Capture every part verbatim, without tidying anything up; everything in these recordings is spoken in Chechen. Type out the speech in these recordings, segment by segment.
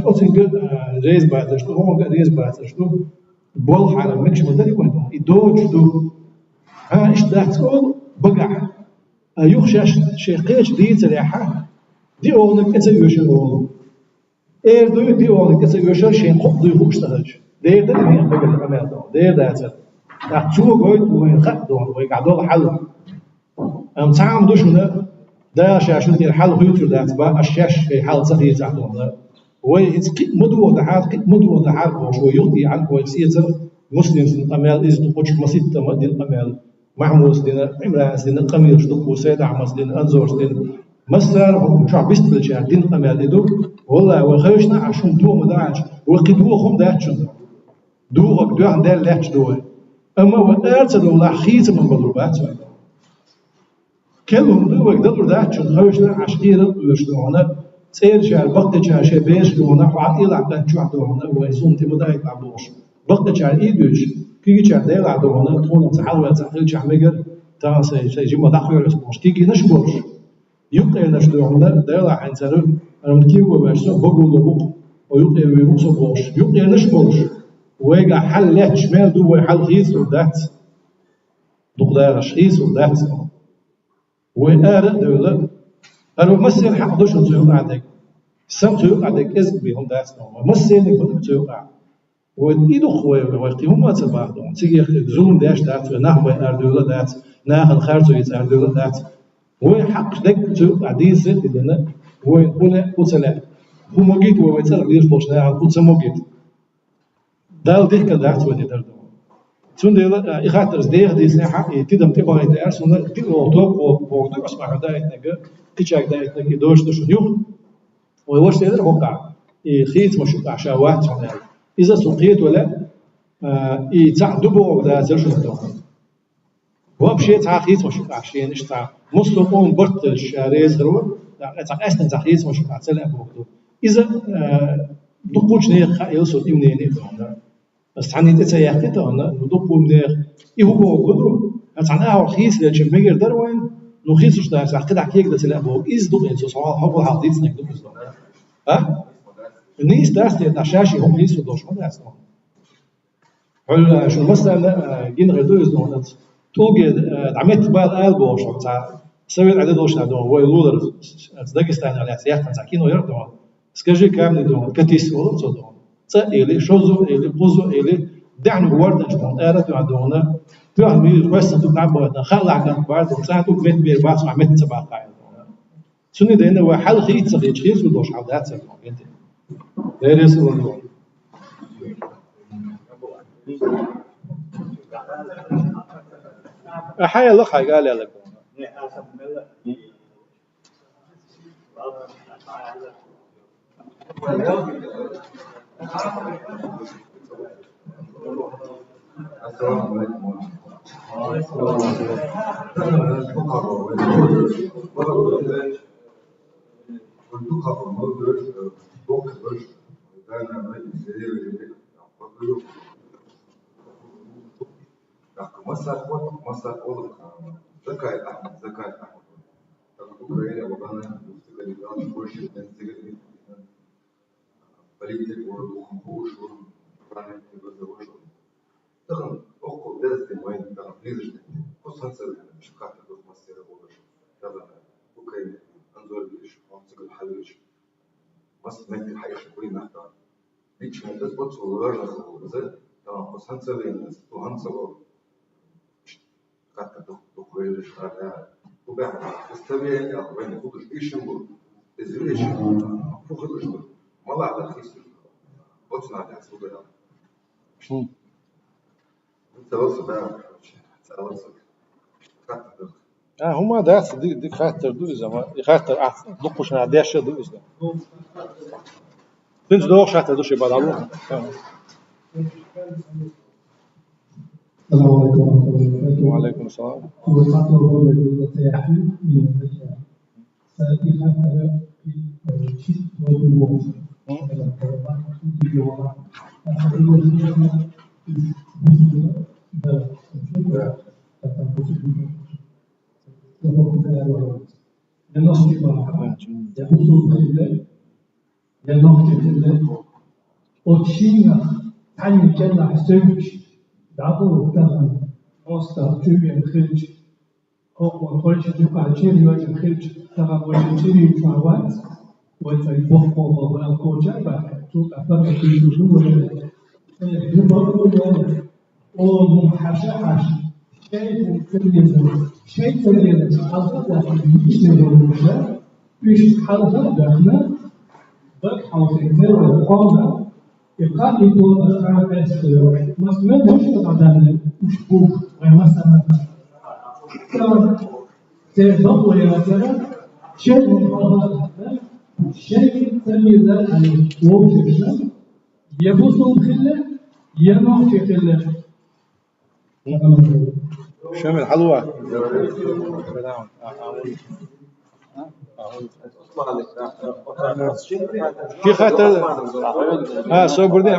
Оцинга, а, реза бацарш ду, хӀокхунга реза бацарш ду. Болх хьарам мегаш ма дарий вайна. И доцуш ду. Хьа, иштта дац олу багахь. А юха шаьш шайн кхечу дийцарехь, диъолгӀаниг тӀе ца оьшура олу. Эр дуй, диъолгӀаниг тӀе ца оьшура, шайн кхоъ дуй хууш ца хилча. Дера дара и мегар къамел ду? Дера дацара. ТӀаккха цо гойту вайна хаа ду, вайгахь долу хьал. Амма цхьа хӀума ду шуна, Дала ша шуна тӀера хьал хуьйцур дац бан, аш шаьш шайн хьал ца хийцахь ду хьуна. Вай иза кхин а ма дохадахьара, кхин а ма дохадахьара бохуш, вай юхатеӀна вай сецарх, Муслима дина къамел иза ду, кхучух маситтаза а дина къамел. Махьмуда дина, Ӏимрана дина къамелаш дукха, Сайд-Ахьмада дина, Анзора дина. Массара а хӀума чохь бистхилчара дина къамел и ду. Валлахьи, вай хевшина а шуна дохо ма дац, вай кхин дохо хӀума дац шуна. Духарг доьхна даьлла лаьтташ ду вай. Амма вай ара ца довлахь, хийца ма балур бац вай. Керла хӀума ду вайга далур дац шуна, хевшина а Ӏаш кхера а оьшуш ду хьуна, цӀерачара, баккхийчара шайн бераш ду хьуна, хьо тӀелахь кӀант чохь ду хьуна, вай суна тӀе ма дайталахь бохуш. Баккхийчара и дуьйцуш, кегийчара Делахь ду хьуна, тхуна цхьа хьал ваьлла цхьа хилчахь мегар, тахана сайн, сайн жима дӀакхоьру ас бохуш, кегийнаш а болуш. Юккъернаш ду хьуна, Делахь хьайн цара, амма кийо ваьш со, баго ло бу-кх, о юккъе вийр ву со бохуш. Юккъернаш а болуш, вайгахь хьал лаьтташ мел ду, вай хьал хийцалур дац. Дукха дахарш хийцалур дац. Вай ара а девлла, хӀара вай массеран хьакъ ду шуна цу юкъахь дерг. Сан цу юкъахь дерг кӀезиг бен хӀума дац тхуна. Вай массерниг ма ду цу юкъахь. Вай и ду-кх вай, вай кхин хӀумма а ца боху тхуна. Цига хи-, зулам деш дац вай, нах бен арадевлла а дац, нахана харцо йийца арадевлла а дац. Вай хьакъ дерг цу юкъахь дийцаре а дина, вайна хӀун лаьа, хӀун ца лаьа. ХӀун могийта вай, вай цӀарах лелаш болчу нахана хӀун ца могийта. Далла дихкина дац вай де дара ду. Цундела, а, и хаттар аса деха дийцинехь а, и тидам тӀебахийта лаьара суна, диъолгӀа тоба бохург ду, Ӏусман, хьо даийтинарг, кхечаьрга даийтинарг, и дош ду шуна юха. Вай ваша ца элира хӀокхахь, и хийцамаш юкъахь ша вац хьуна аьлла. Иза со кхето лаьа, а, и цхьаъ ду бохург дацара шуна тохана. Вообще цхьа хийцамаш юкъахь шена иштта цхьа массо а къоман барт хилча ша реза хир вара, цхьа къаьсттина цхьа хийцамаш юкъахь ца лаьа бохург ду. Иза, а, дукхачу нехан хаийла суна и мнение тохана. Аса цхьанна тӀе ца яьккхи тахана, ну, дукха хӀума деха. И хӀун боху ду? Аса цхьана агӀор хийцалелча мегар дара вайна, ну, хийцалуш дара, сах кхидӀа кегадан ца лаьа боху. Иза ду-кх, хӀинца со хьо-, хьо-, хьо-, хьалха дийцинарг ду иза. А? Нийса дац те, тӀаккха ша шен хӀума хийцалур долуш хӀун дац тхуна? Хьуна, шуна массарна, а, гина хир ду иза, ну, хӀинца. ТӀулге, а, дӀа меттиг бала ала бохуш, хьо цхьа совет Ӏедалшна ду, вай лулара, Дагестанах лаьцна яхкина цхьа кино яра ду. «Скажи камню», ду, «катись» олу цо ду. Цкъа а или, шозза а или, кхузза а или, даьхниг вардачу ду, ара а тоьхна ду, тоьхна мийра хьоьстина ду, дӀа а бахийтина, хаалахь кӀант бара ду, цкъа а ду, метта бер бац, ма метта ца баккха ду. Цундела вай хьал хийца ца хилча, хийца долуш хьал дац ца ду, кӀентий. Деррис а ван ду. Ахьа, яла хьайга, ала яла. Ассаламу алейкум. Масса хӀотта, масса олу, Закай Ахьмад, Закай Ахьмад. ТӀаккха Украина вахана, цигара галаш, Польша, цигара политик вара, духун хууш вара, правильный ваза ваш вара. Тахана оккхул деза де вайн, тахана лезаш де. Кху сан ца вехна, шу хатта дух массера волаш. Тахана Украина, Анзор виш, он цигара хьавиш. Мас меттиг хьаиш буй нах тахана. Лично это спортсмен важно слово. Тахана кху сан ца вехна, кху сан ца вол. Хатта дух, дух вайраш хьара. Ху баьхна, состояние, вайна худаш ишим бу. Из вириш, ху худаш бу. Мала да хисту. Оцна да худара. Хм. Цалса да, короче, цалса. Хатта дух. А, хӀума дац, ди-, дика хаттар ду иза, ма, и хаттар ахь дукхушна деш а ду иза. Цуьнца догӀуш хаттар ду ши бадалу. Салам алейкум ва рахматуллахи ва баракатух. Ва алейкум салам. Ва хаттар ду иза, я нохчий хилла, оцу шиннах цхьанна кӀелахь севча, дӀадолу тахана, хьо стаг чу вен хилча, хӀокхо тхойчу юкъахь чир йоьжна хилча, тахана вай чирий чохь вац, вай цхьа бохкъо бан коча а баьхкина, цул тӀаьхьа паргӀат дуьйцуш ду вай. Э, ду бакъо яра, олу хьаша хьаша, шайца ца веза, шайца веза, хьалха а даьхна, йиш ца йолуша, уьш хьалха а даьхна, бакъ хьалха ца веза, кхолла, И кхаъ и тоба ас хьан къаьстина, массанхьа муьш ца дӀадаьлла, уьш бу, вай массанхьа. Церан бакъо яцара, шайн хьалха, шайн ца веза, вовшашна, я бусулба хилла, я нохчи хилла. Шамил, хьалва. Ши хаттар. А, собар де.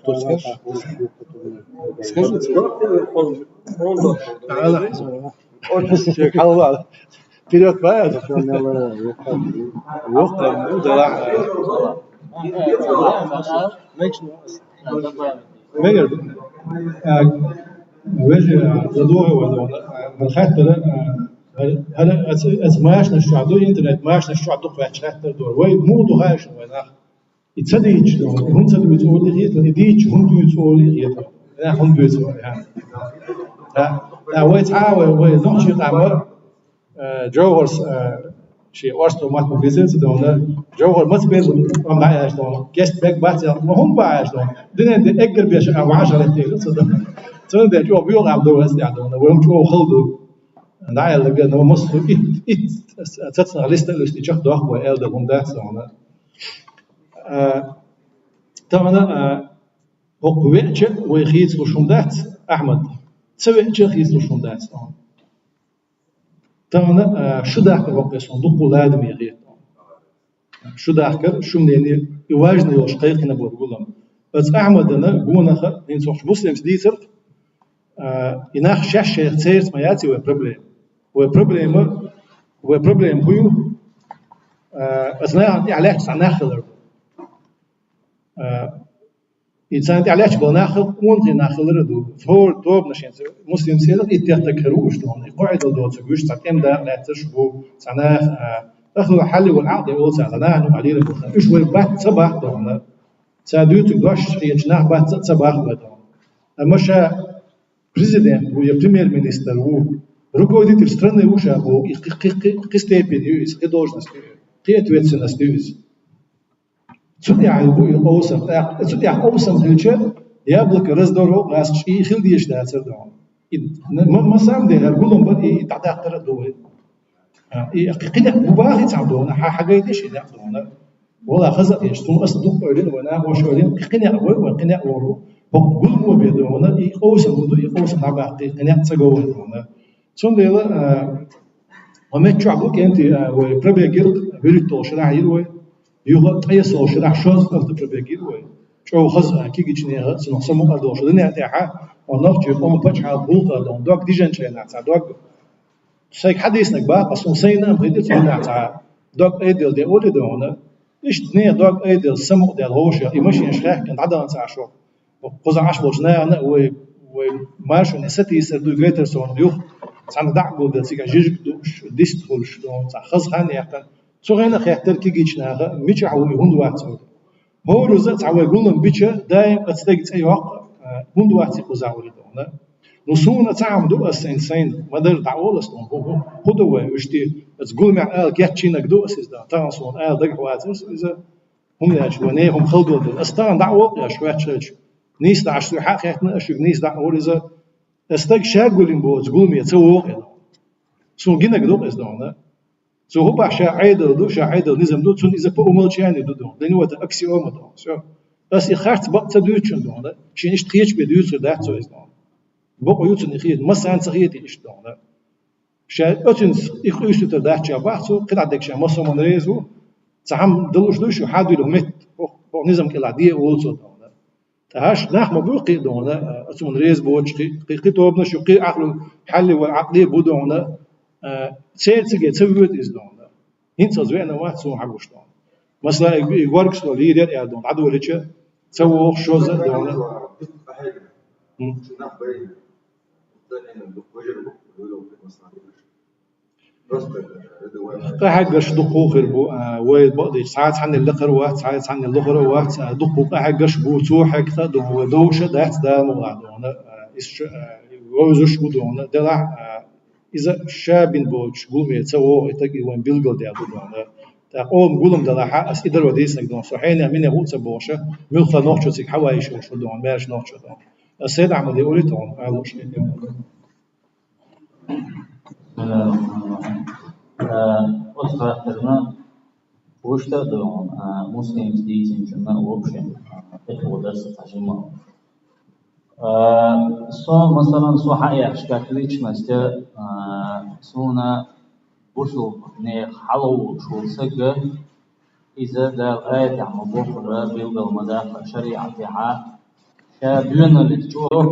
Кто скажет? Скажи. Алла. Ши хьалва. Вперёд, ба? Воккха, ну, да ладно. Мегар, а, вежа, а, задовго вала, а, хаттара, а, хӀара, хӀара, аца, аца машинаш чохь ду, интернет машинаш чохь ду кхаьчча хаттар ду. Вай муха ду хаьа шуна вай нах? И ца дийцча ду, и хӀунда ца дуьйцу олий хета, и дийцча хӀунда дуьйцу олий хета. Нах хӀунда дуьйцу вай, а? А, а, вай цхьа а вай, вай нохчий къам, Э, Джовхарс, э, шен орсту мотт ма везира ца дона. Джовхар маца беза, ам дӀа аьлча дона. Кест бег бац аьлча, ма хӀунда бац аьлча дона. Динан де эггар беша а ваша леттера ца дона. Цундела чӀогӀа боьха ам ду ас тӀехь дона. Вай хӀума чӀогӀа хала ду. ДӀа аьлларг, но массо ит, ит, цацнах листа листи чекхдоккху вай аьлла ду хӀума дац дона. Э, тахана, э, хӀокху веача вай хийцалуш хӀума дац, Ахьмад. Ца веача хийцалуш хӀума дац дона. Тахана, а, шу дахкар ваккхий суна дуккха ладаме хета. Шу дахкар, шу мнение, и важный йолуш кхайкхина бара гулам. Аца Ахьмадана, гонаха, хӀинца хӀокху Муслимс дийцарх, а, и нах шаьш шайх церца ма яц и вай проблема. Вай проблема, вай проблема хӀун ю? А, аца нахана тӀехь лаьтташ цхьа нах хилар ду. А, И царна тӀехь лаьтташ болу нах хӀокху къонахий нах хилар а ду. ХӀора тобанаш хӀинца Муслимс хиларх, итт-пхийтта стаг хир ву уьш дона. И кхо Ӏедал доцург уьш, цхьа тӀеман дакъа лаьттарш а бу, цхьа наха, а, ахлу хьалли вал Ӏакъди олу цара, нахана юкъахь лийр а бу. Уьш вай бац ца баккха дона. Ца дуьйцург дош хеташ нах бац ца, ца баккха вай дона. Амма ша президент ву я премьер-министр ву, руководитель страны ву ша боху, и кхи, кхи, кхи, кхи степень ю иза, кхи должность ю, кхи ответственность ю иза. Цу тӀехь бу и къовсам. ТӀаккха цу тӀехь къовсам хилча, яблоко раздоро, гӀазкхаша, и хила дезаш дацара дона. И ма-, ма-, ма-, самом деле, гулам бара и, и дӀадаккхар а ду вай. А, и кхи некъ бу бахий цхьа дона, хьан хьагайдеш и некъ дона. Вала хаза а еш, цунна аса дукха ойла йина, вай нахоша ойла йина, кхи некъ вай, вай кхи некъ волу. ХӀокху гуламо бен дона, и къовсам хӀун ду, и къовсам дӀабаккхий, кхи некъ ца го вай дона. Цундела, а, хьо меттачохь бу, кӀентий, а, вай пробег йира, вуьрхӀитталгӀа шарахь йира вай, юха ткъесолгӀа шарахь шозза автопробег йира вай. ЧӀогӀа хаза, а, кегийчу нехан а, цунах самукъа долуш. Дуьнен тӀехь, хьо нохчийн къоман пачхьалкх гӀуллакх а долу, дог дижначу хенахь цхьа дог. Сайга хьадийцинарг бакъ, ас хьуна сайна а ма хетира, цу хенахь цхьа дог айдделла де олий дона. Иштта нехан дог айдделла, самукъадаьлла вовшах, и машенаш хаьхкина дӀадахана цхьа шо. Кхузахь Ӏаш болчу нахана а вай, вай маршоне сатийсар дуй гайтар суна юха, цхьаьна дӀа а гулделла, цигахь жижиг а дууш, дист а хуьлуш, цхьа хаза хан а яьккхина. Цу хенахь а хаьттира кегийчу наха, мичахь ву и, хӀунда вац хӀара? ХӀоразза а цхьа вай гулам бича, даим оцу стеган цӀе йоккху, а, хӀунда вац и кхузахь вай дона. Ну, суна ца хьама ду ас сайна, сайна, ма-дарра дӀаолу ас, хӀун, хӀун, хӀун ду вай, уьш те, оцу гуламехь ала кечйинарг ду ас иза, тахана суна ала дагахь вацара иза. ХӀунда аьлча вай нехан хӀума хала долу. Ас тахана дӀа а воккху аша хоьттуш хилча. Нийса дӀа аша соьга хьа а хеттина, аша шуьга нийса дӀа а олу иза. Ас стаг ша гулам боху, оцу гуламе ца вогӀу и. Суна гинарг ду-кх иза дона. Цо хӀун боху, ша Ӏедал ду, ша Ӏедал низам ду, цунна иза по умолчанию ду дона. Для него это аксиома дона. Всё. Ас и харц бакъ ца дуьйцучунна дона. Шена иштта хеташ бен дуьйцур дац цо иза дона. Бакъо ю цунна и хета, массарна ца хета иштта дона. Ша оцуьнца и къуьйсуьйтур дац ша боху цо, кхидӀа дерг ша массо а хӀуманна реза ву. Цхьа хӀума далуш ду шу, хьан дуьллу метта, хӀокху низам кӀелахь де олу цо дона. Ткъа хӀорш нах ма бу кхин а дона, оцунна реза боцуш кхин, кхин, кхин тобанаш ю, кхин ахлу хьалли вара Ӏакъди а бу дона, церан цига ца воьду иза дона. ХӀинца из веана вац суна хьагуш дона. Масала, и, и горга стола лийрера аьлла дона, дӀадолийча, ца вогӀуш шозза а дона. М. Къахьегаш дукха хир бу, а, вай бакъдийцача, цхьацца хьанна лакхара вац, цхьацца хьанна лохара вац, а, дукха къахьегаш бу, цо хьегаш а дона, вай довш а дац Дала мукъалахь дона, а, иза ш-, а, вовзаш а ву дона, делахь, а, иза ша бина болча гуламера ца вогӀу и таг, и вайна билгалдаьлла ду дона. ТӀаккха къоман гулам далахь, ас и дар вай дийцинарг дона, со хьенех-минех ву а ца бохуш, муьлхха нохчо цига хьаваийша волуш ву дона, маьрша нохчо дона. Ас Сайд-Ахьмаде олий тхуна, алуш. Э, оцу хаттарна вуьшта а ду, э, муслимца дийцинчунна, в общем, э, тӀехула дар сан цхьа жима. Э, со, масалан, со хьаэцча как личность, э, суна бусулба нехан хьалха волуш волу саг, иза Дала аятехь ма-боххара, билгал ма-даккхара, шариӀатехьа, ша доьналлица чӀогӀа